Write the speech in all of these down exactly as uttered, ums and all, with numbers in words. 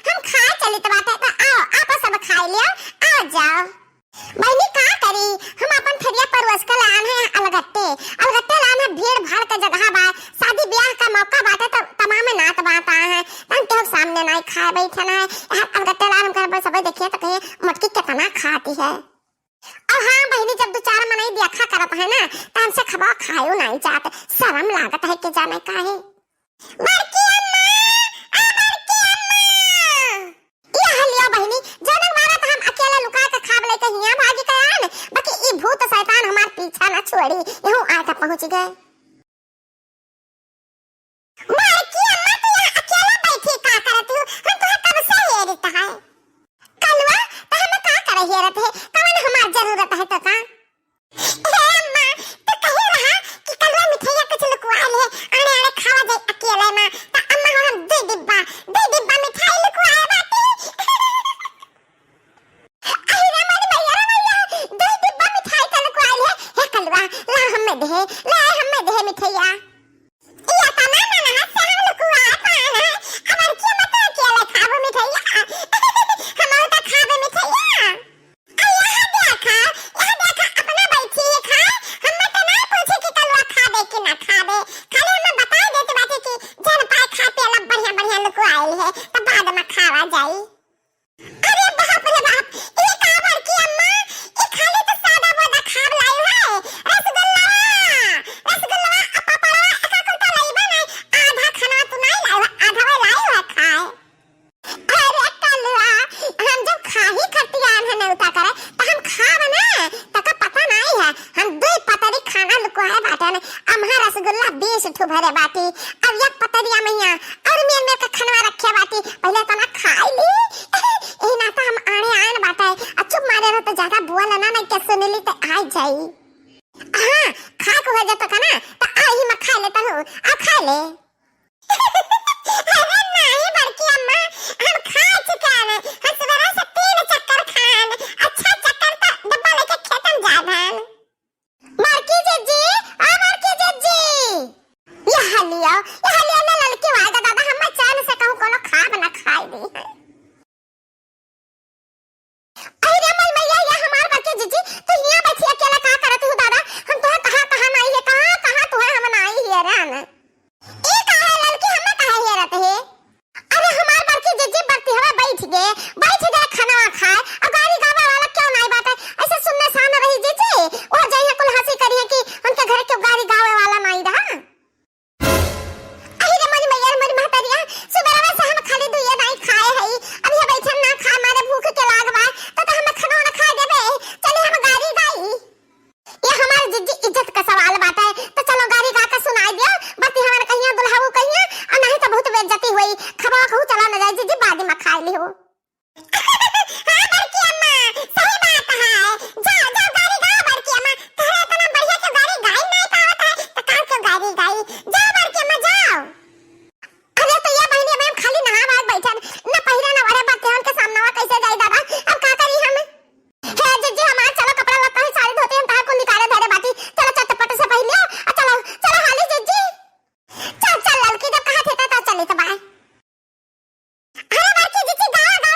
हम खाए चलित बाटे, त आओ, आप सब खाए लियो, आ जाओ। बहिनी का करी, हम अपन थरिया परोस के लान है अलगट्टे, अलगट्टे लान है, भीड़ भाड़ के जगह बा, शादी ब्याह का मौका बाटे, त तमाम नात बात आए हैं, त हम केहू सामने नाई खाए बैठन है, हम अलगट्टे लान हम घर पर सबे देखिए त कहिए मोटकी कितना खाती है। और हाँ बहिनी, जब दो चार मनई देखा करत है ना, त हमसे खबा खायो नाई जात, शर्म लागत है के जाने काहे। बड़की अम्मा, आ बड़की अम्मा। यह लियो बहिनी, जनक मारा त हम अकेले लुका के खाब लेके हियां भागी के आन, बाकी ई भूत शैतान हमार पीछा ना छोड़ी, यहू आके पहुंच गए। बड़की अम्मा, तू यहाँ अकेले बैठी का करत हूँ? हम तुहे कब से हेरत है। कलुआ, त हम का करे हेरत है? कवन हमार जरूरत है तो का? हे अम्मा, तू कहे रहा कि कलुआ मिठाइया कुछ लुकवा ले, आने आने खावा जाए अकेले में। त अम्मा हो हम दे डिब्बा, दे डिब्बा मिठाई लुकवाए बाटी। अरे रे मोरी मैया रे मैया, दो डिब्बा मिठाई का लुकवाइल है। हे कलुआ, ला हमें दे, ला हमें दे मिठाइया। ये तना ननहा से हम लुकवा पान है, अब की मत अकेले खाबो मिठाइया। हम तो खाबे मिठाइया। आ यहाँ देखा, यहाँ देखा, अपना बैठी है खाए। हमें तो ना पूछे कि कलुआ खाबे कि ना खाबे, खाली हमें बताई देते बाटे कि जन पाए खाए पिए ला बढ़िया बढ़िया लुकवाइल है, तो बाद में खावा जाई। अरे बाप रे बाप, ई का बड़की अम्मा, ई खाली तो सादा बोदा खाब लाई है। रसगुल्ला, रसगुल्ला, आ पापड़वा, एका कुल तो लइबा नहीं, आधा खाना तू नहीं लाई है, आधा वो लाई है खाए। अरे कलुआ, हम जब खाही खतियान है नेवता करे, तो हम खाब ना, तका पता नहीं है, हम दो पतरी खाना लुकवाए बाटे ने, अम्हा रसगुल्ला बीस ठो भरे बाटी, अब एक पतरिया मैया, और मेर मेर के खनवा रखे बाटी, पहले तना खाई ली। ए ना तो हम आने आन बाटे, आ चुप मारे रहो तो ज्यादा बोल ना, नहीं के सुन ली तो आ जाई। हाँ, खा को हो जाता का ना, तो आ ही मैं खा लेता हूँ, आ खा ले। अरे नहीं बड़की अम्मा, हम खा चुके हैं, हम सवेरे से तीन चक्कर खान, अच्छा चक्कर तो डब्बा लेके खेतन जाबन। बड़की जिज्जी, ओ बड़की जिज्जी। यह लियो, यह लियो ना ललकी वाला दादा, हम चैन से कहूँ कोनो खाब ना खाए दी है। अरे मोर मैया, या हमार बड़की जिज्जी, तू हियां बैठी अकेला का करत हूँ दादा? हम तुहे कहाँ कहाँ नाई है, कहाँ कहाँ तुहे हम नाई है रे आने। ई काहे ललकी हमें काहे हेरत है? अरे हमार बड़की जिज्जी बरती हवा बैठ गे, बैठ गे खाना खाए, और गारी गावे वाला क्यों नाई बाटे? ऐसे सुनने सान रही जिज्जी, वो जइहे कुल हंसी करिए कि उनके घर क्यों गारी गावे वाला नाई रहा। अहि रे मोरी मैया रे मोरी महतरिया, सुबेरवा से हम खाली दुइये दाई खाए हई, अब ये बैठन ना खाए मारे भूख के लाग बा, तो, तो हम खनौना खाए देबे, चली हम गारी गाई। ये हमार जिज्जी इज्जत का सवाल बाटे, तो चलो गारी गा के सुनाई दियो, बरती हमार कहिया दुल्हाऊ कहिया, और नहीं तो बहुत बेइज्जती हुई, खबा कहू चला न जाए जिज्जी, बाद में खाए लिहो। हाँ बड़की अम्मा, सही बात है। जाओ, जाओ गारी गाओ बड़की अम्मा। तहरा इतना बढ़िया क्यों गारी गाई नहीं पावत है, तो का क्यों गारी गाई? जाओ बड़की अम्मा, जाओ। अरे तो ये बहिनी, अब हम खाली नहा वहा बैठन, न पहिरे न ओढ़े, बरती हमन के सामनवा कैसे जाई दादा? अब का करी हम? हे जिज्जी हमार, चलो कपड़ा लत्ता ही साड़ी धोती हम तहार कुल निकाले धरे बाटी। चलो चटपट से पहिलियो, आ चलो, चलो हाली जिज्जी। चल, चल, ललकी जब कहा थे, तो चली तो बाय। अरे बड़की जिज्जी, गावा,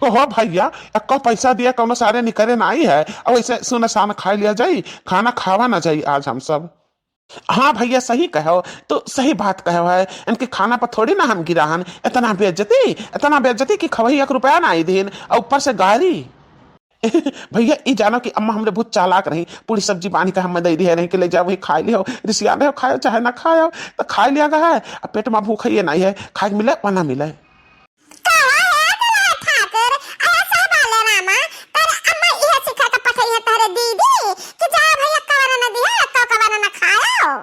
कहो भैया, एक्को पैसा दिया कौनो सारे निकरे नाई है, और ऐसे सुनसान खाए लिया जाई, खाना खावा ना जाई आज हम सब। हाँ भैया, सही कहो, तो सही बात कहो है, इनके खाना पर थोड़ी ना हम गिरा हन। इतना बेइज्जती, इतना बेइज्जती कि खवही एक रुपया ना आई दीन, और ऊपर से गारी। भैया, ई जानो कि अम्मा हमरे बहुत चालाक रही, पूरी सब्जी बांध के हमें दे दिए रही कि ले जाओ, वही खाए लियो, रिसिया रहे हो, खायो चाहे ना खायो, तो खाए लिया गया है। अब पेट में भूख है, ये नहीं है, खाए के मिले वा ना मिले। कहो हे दुल्हा ठाकुर, अरे सब बाले रामा, तोरे अम्मा इहे सिखा के पठई है तोरे दीदी कि जा भैया कवन न दिहे, तो कवन न खायो।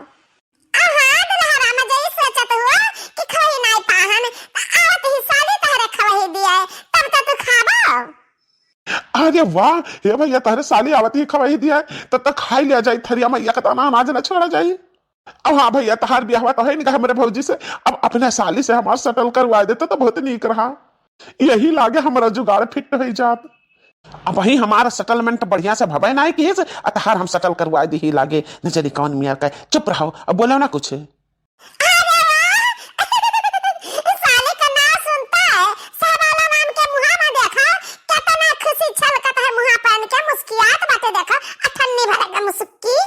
अहा दुल्हा रामा, जई सोचत हुआ कि खवही नाई पाहन, त आवत ही साली तोहरे खवही दिए, तब तो तू खाबो। अरे वाह, हे भैया, तोहरे साली आवत ही खवही दिए, तब तो खाई लिया जाई, थरिया में एक दाना अनाज न छोड़ा जाई। अब हाँ भैया, तहार बियाहवा तो है नहीं हमरे भौजी से, अब अपने साली से हमार सेटल करवा देते तो बहुत नीक रहा। यही लागे हमारा जुगाड़ फिट हो जात। अब वही हमारा सेटलमेंट बढ़िया से भवे ना किहे से, आ तहार हम सेटल करवा दी ही लागे। न जनी कौन मियाँ का, चुप रहो, अब बोलो ना कुछ। अरे वाह! साली का नाम सुनता है, सहबाला राम के मुहा में देखा, कितना खुशी छलकत है मुहा पर इनके, मुस्कियात बाटे देखा, अठन्नी भर के मुस्की।